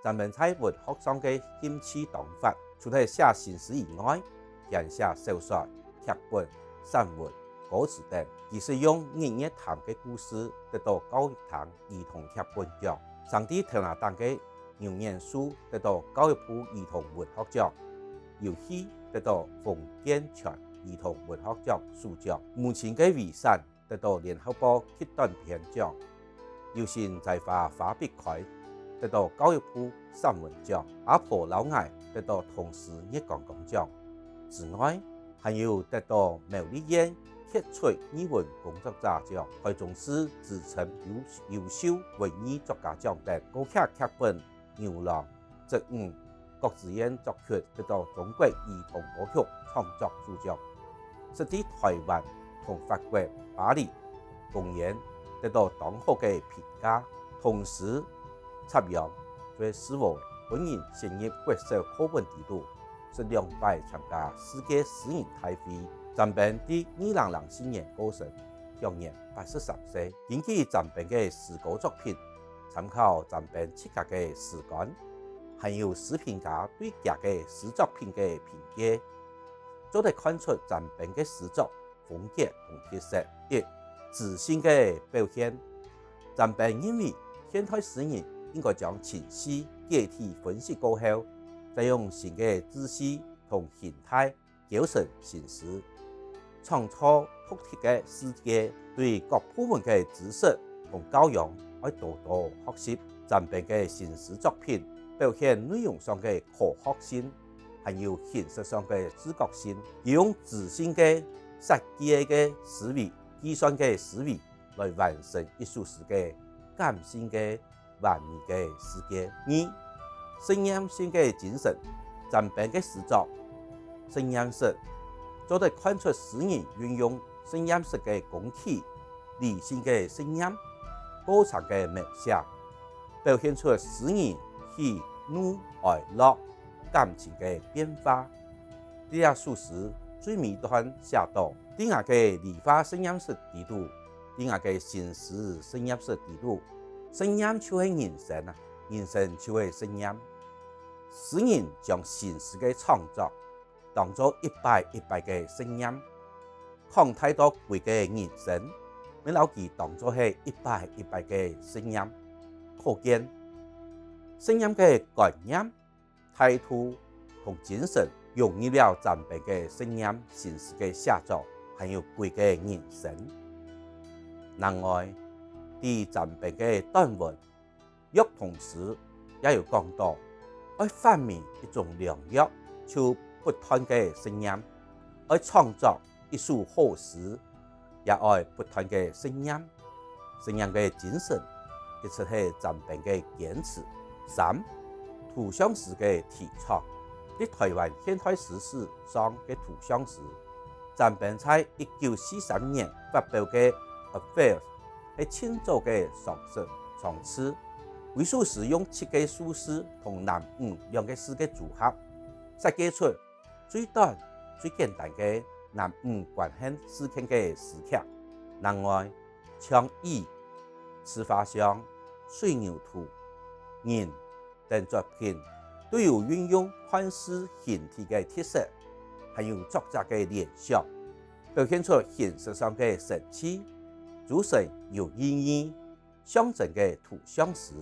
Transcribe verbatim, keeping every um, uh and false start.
詹冰在文學上个興趣當闊，除了寫新詩以外，還寫小說、劇本、散文、歌詞等。佢識用日月潭个故事得到教育廳兒童劇本獎，生在頭那頂个牛眼樹得到教育部兒童文學獎，遊戲得到馮健全兒童文學獎首獎，母親个遺產得到聯合報劇短篇獎，有心栽花花必開得到教育部散文獎，阿婆摎𠊎得到通史月光光獎之外，還有得到苗栗縣傑出藝文工作者獎、台中市資深優、優秀文藝作家獎等。歌劇劇本《牛郎織女》，郭子燕作曲，得到中國兒童歌曲創作主獎，識在台灣同法國巴黎公演得到當好个評價。同時，插秧做詩和，分人寫入國小課本裡肚，識兩擺參加世界詩人大會。詹冰在二零零四年過身，享年八十三歲。根據詹冰个詩歌作品，參考詹冰自家个詩觀，還有詩評家對厥个詩作品个評價，做得看出詹冰个詩作風格同特色。一、知性个表現。詹冰認為現代詩人應該將情緒解體分析過後，再用新个知識同形態構成新詩，創造獨特个世界。對各部門个知識同教養愛多多學習。詹冰个新詩作品表現內容上个科學性，還有形式上个自覺性，佢用知性个、設計个思維、計算个思維來完成一首詩个感性个完美个世界。二、實驗性个精神。詹冰个詩作實驗式，做得看出詩人運用實驗式个工具、理性个實驗、過程个描寫，表現出詩人喜怒哀樂、感情个變化。這首詩最尾段寫到：在𠊎个理化實驗室裡肚，在𠊎个新詩實驗室裡肚，實驗就係人生啊，人生就係實驗。詩人將新詩个創作當做一擺一擺个實驗，擴大到歸个人生，乜摎佢當做係一擺一擺个實驗。可見，實驗个觀念、態度同精神融入了詹冰个實驗新詩个寫作，還有歸个人生。另外，在詹冰个短文《約童詩》也有講到，愛發明一種良藥，就不斷个實驗，愛創作一首好詩，也愛不斷个實驗。實驗个精神，一直係詹冰个堅持。三、圖像詩个提倡。在台灣現代詩史上个圖像詩，詹冰在一九四三年發表个《Affairs》係盡早个嘗試，嘗試。為首詩用七个數字同男女兩个字个組合，設計出最短、最簡單个男女關係事件个詩劇。另外，像雨、自畫像、水牛圖、人等作品，都有運用漢字形體个特色，還有作者个聯想，表現出形式上个生趣，組成有意義、象徵个圖像詩。